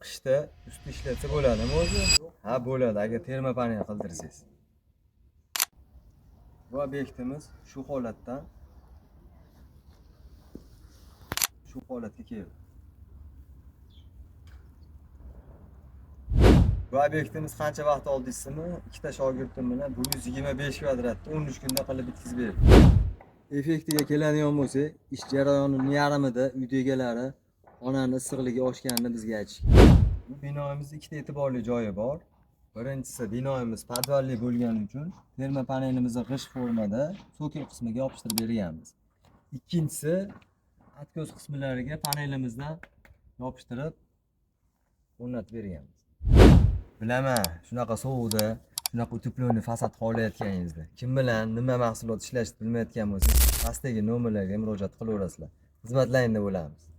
Qishda usti ishlatsa bo'ladimi o'zi? Ha, bo'ladi, agar termopanel qildirsangiz. Bu obyektimiz shu holatdan shu holatga keldi. Bu obyektimiz qancha vaqt oldi deysizmi? Ikkita shogirdim bilan 125 kvadratni 13 kunda qilib bitkazib berdik. Effektiga keladigan bo'lsak, ish jarayonining yarmida uyda egalari xonani issiqligi oshganini bizga aytishgan. Bu binoimiz ikkita e'tiborli joyi bor. Birinchisi, binoimiz podvalli bo'lgani uchun termopanelimizni g'isht formada sokil qismiga yopishtirib berganmiz. Ikkinchisi, откос qismlariga panelimizdan yopishtirib o'rnatib berganmiz. Bilaman, shunaqa sovuqda, shunaqa утепленный fasad xohlayotganingizda, kim bilan nima mahsulot ishlashni bilmayotgan bo'lsangiz, pastdagi nomerlarga murojaat qilaverasizlar. Xizmatlaringda bo'lamiz.